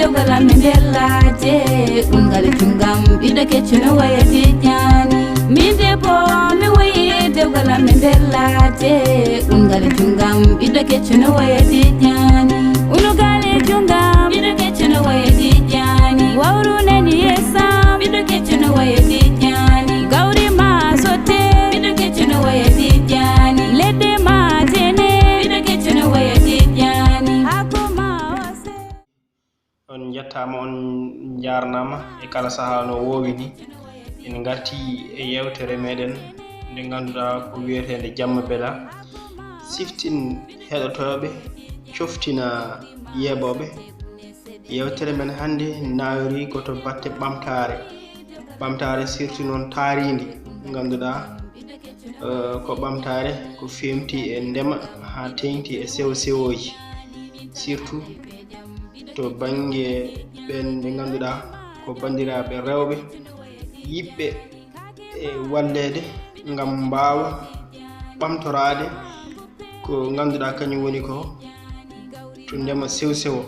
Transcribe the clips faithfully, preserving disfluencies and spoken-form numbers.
Dewgal am e nder laajde, ungal jungam, ɓiɗɗo kecco no waya tijjani. Min debbo, mi wayi dewgal am e nder laajde, ungal jungam, ɓiɗɗo kecco no waya tijjani. Unugal e jungam, ɓiɗɗo kecco no waya tijjani. Wawru nani yesam, ɓiɗɗo kecco no waya tijjani. Gawri ma sotte, ɓiɗɗo kecco no waya tijjani. Ledde ma jene, ɓiɗɗo kecco no waya tijjani. Hako ma ose. On njettaama, on njaarnaama e kala sahaa no woowi ni. En ngartii e yeewtere meɗen nde ngannduɗaa ko wiyeteende Jamma Bela. Siftin heɗotooɓe, coftina yeeɓooɓe. Yeewtere men hannde naawiri ko to batte ɓamtaare. Ɓamtaare surtout noon taariindi, ngannduɗaa, eh, ko ɓamtaare ko feewti e ndema haa teeŋti e sewo sewooji. Surtout to bannge ɓeen ɓe ngannduɗaa ko banndiraaɓe rewɓe yiɗɓe e walleede ngam mbaawa ɓamtoraade ko ngannduɗaa kañum woni ko to ndema sew sewo.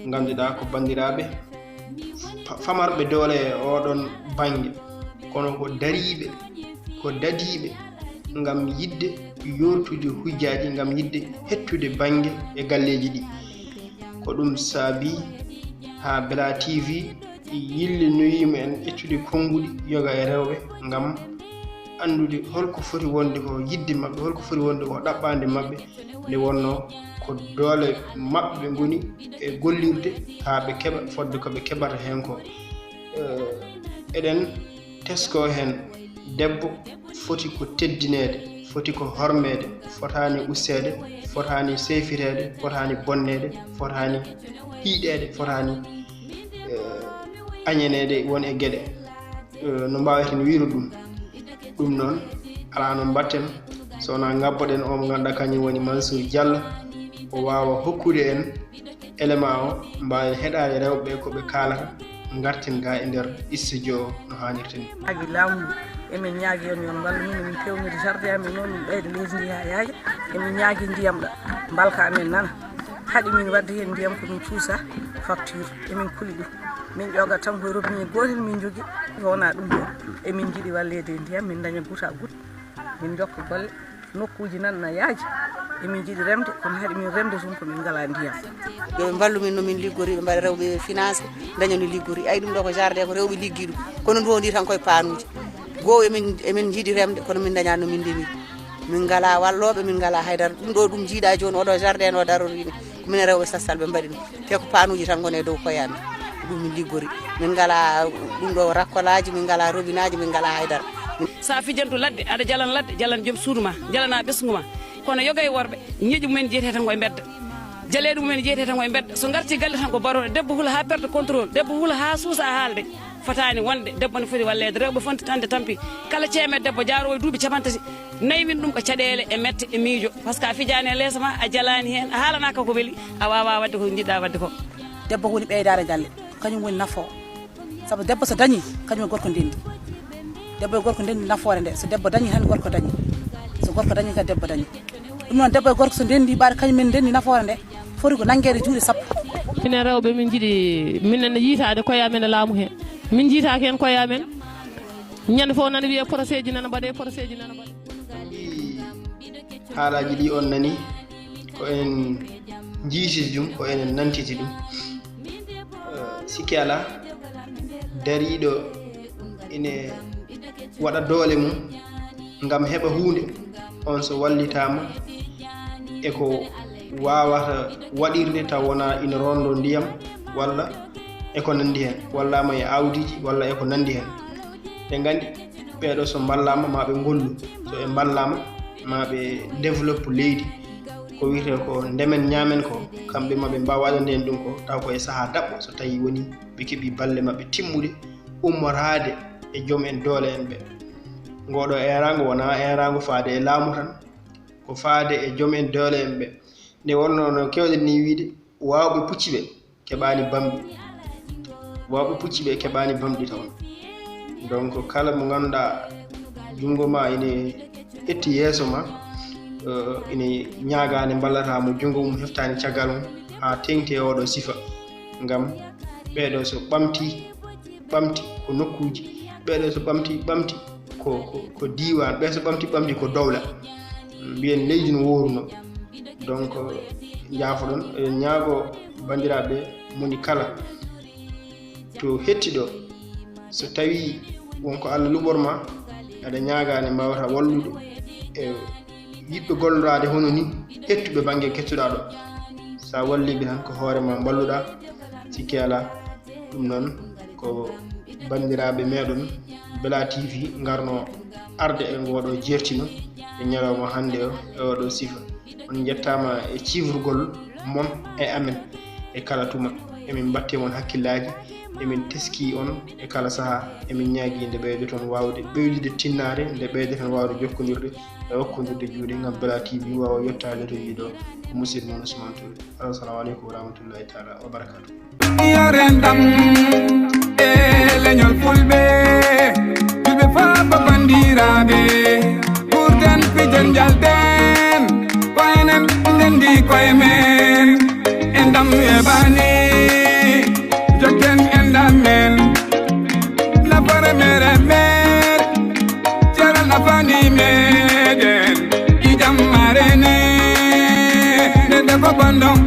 Ngannduɗaa ko banndiraaɓe fa-, famarɓe doole e oɗon bannge, kono ko dariiɓe, ko dadiiɓe ngam yiɗde yoortude hujjaaji, ngam yiɗde hettude bannge e galleeji ɗi. Ko ɗum saabi haa Bela T V yillinoyiima en ƴettude konnguɗi yoga e rewɓe ngam anndude holko foti wonde ko yiɗde maɓɓe, holko foti wonde ko ɗaɓɓaande maɓɓe, nde wonnoo ko doole maɓɓe ngoni e gollirde haa ɓe keɓa fodde ko ɓe keɓata heen ko. Eh, eɗen tesko heen, debbo foti ko teddineede, foti ko hormeede, fotaani usteede, fotaani seyfiteede, fotaani bonneede, fotaani hiiɗeede, fotaani, eh, añaneede won e geɗe, eh, no mbaaweten wiyrude ɗum. Ɗum noon, alaa no mbaɗten, so wonaa ngabboɗen o mo ngannduɗaa kañum woni Mansour Diallo, o waawa hokkude en élément o, mbaawen heɗaade rewɓe ɓe ko ɓe kaalata, ngarten ga e nder studio o no haanirta ni. Agi laamu, emin ñaagi on, yon mballu min, min pewniri jardin amin o, min ɓeyda leydi ndi haa yaaja. Emin ñaagi ndiyam ɗa, mbalka amin nana. Haɗi min wadde heen ndiyam ko min cuusa facture, emin kuli ɗum. Min ƴoga tan koye robinet gootel min njogi, wona ɗum ɗo. Emin njiɗi walleede e ndiyam, min daña goutte à goutte, min njokka golle. Nokkuuji nan na yaaji, emin njiɗi remde, kono haɗi min remde tun ko min ngalaa ndiyam. Yo ɓe mballu min no min liggori, ɓe mbaɗa rewɓe finance, daña no liggori. Ay, ɗum ɗo ko jardin, ko rewɓe liggi ɗum. Kono ndu woni tan koye panuuji. Goo emin, emin njiɗi remde, kono min daña no min ndemiri. Min ngalaa wallooɓe, min ngalaa haydara. Ɗum ɗo ɗum jiiɗa jooni, oɗo jardin o darori ni. Ko minen rewɓe Sassal ɓe mbaɗi ɗum. Te ko panuuji tan ngoni e dow koye amen. Ɗum min liggori. Min ngalaa ɗum ɗo rakkolaaji, min ngalaa robinaaji, min ngalaa haydara. Sa fijantu ladde, aɗa jalan ladde, jalan joom suudu ma, jalana ɓesngu ma. Kono yoga e worɓe, ñiiƴe mumen jeyetee tan ko e mbedda. Jaleeɗe mumen jeyetee tan ko e mbedda. So ngarti galle tan ko barooɗe. Debbo hula haa perde contrôle. Debbo hula haa suusa haalde. Fotaani wonde. Debbo ne foti walleede. Rewɓe foti tande tampi. Kala ceeme debbo jaaroowo e duuɓi capanɗe tati, nayi min ɗum ko caɗeele e mette e miijo. Par ce que a fijaani e leeso ma, a jalaani heen, a haalanaaka ko weli, a waawaa waɗde ko njiɗɗa waɗde ko. Debbo woni ɓeydaare galle, kañum woni nafoowo. Sabu debbo so dañi, kañum e gorko ndenndi. Debbo e gorko ndenndi nafoore nde. So debbo dañi tan, gorko dañi. So gorko dañi, kadi debbo dañi. Ɗum noon, debbo e gorko so ndenndi, mbaɗa kañum men ndenndi nafoore nde, foti ko nanngeede juuɗe sappo. Minen rewɓe, min njiɗi, minen ne yiytaade koye amen e laamu he. Min njiytaaki heen koye amen. Ñande fof nana wiyee procès ji nana mbaɗee, procès ji nana mbaɗee. Ɗi haalaaji ɗi on nani, ko enen njiyti ɗum, ko enen nantiti ɗum. Eh, sikki alaa, dariiɗo ine waɗa doole mum ngam heɓa huunde, on so wallitaama e ko waawata waɗirde taw wonaa ina rondo ndiyam walla e ko nanndi heen, wallaama e aawdiiji walla e ko nanndi heen. Ɓe nganndi ɓeeɗo so mballaama ma ɓe ngollu, so ɓe mballaama ma ɓe développe leydi, ko wiyetee ko ndemen ñaamen ko, kamɓe ma ɓe mbaaw waɗande en ɗum ko, taw ko e sahaa daɓɓo so tawii woni ɓe keɓii balle maɓɓe timmuɗe ummoraade e joom en doole en ɓe. Ngooɗo eeraango wonaa eeraango faade e laamu tan, ko faade e joom en doole en ɓe. Nde wonnoo no keewɗen ni wiide, waawɓe pucci ɓe keɓaani bamɗi. Waawɓe pucci ɓe keɓaani bamɗi taw. Donc, kala mo ngannduɗaa junngo ma ine ƴetti yeeso ma, eh, ine ñaagaa nde mballata mo, junngo mum heftaani caggal mum haa teeŋti e oɗo sifa. Ngam Ɓeeɗo so ɓamti ɓamti ko nokkuuji, ɓeeɗo so ɓamti ɓamti ko ko ko diiwaan, ɓee so ɓamti ɓamti ko dowla. Mbiyen leydi no wooruno. Donc, njaafoɗon, eɗen ñaago banndiraaɓe moni kala to hetti ɗo, so tawii won ko Allah luɓor ma, aɗa ñaagaa nde mbaawata wallude e yiɗɓe golloraade hono ni, hettuɓe bannge kettuɗaa ɗo. So a walliiɓe tan ko hoore ma mballuɗaa, sikke alaa. Ɗum noon ko banndiraaɓe meeɗen Bela T V ngarno arde e ngooɗo jeertino e ñalawma hannde o e oɗo sifa. On njettaama e ciifrugol mon e amen e kala tuma. Emin mbatte mon hakkillaaji, emin teski on e kala sahaa. Emin ñaagi nde ɓeydoton waawde ɓeydude tinnaare, nde ɓeydoton waawde jokkondirde e okkondirde juuɗe ngam Bela T V waawa yottaade to yiɗo. Ko musidɗo mon Ousmane Touré. Assalamu aleykum wa rahmatullahi taala wa barakatuh. Yaren dam e leñol fulɓe, julɓe faa ba banndiraaɓe, ɓurten pijen njalten, ko enen ndenndi koye men. En dam e bani, jokken en dam men, nafare mere mere, ceral nafani meɗen, ijam marene, nde ko bandon.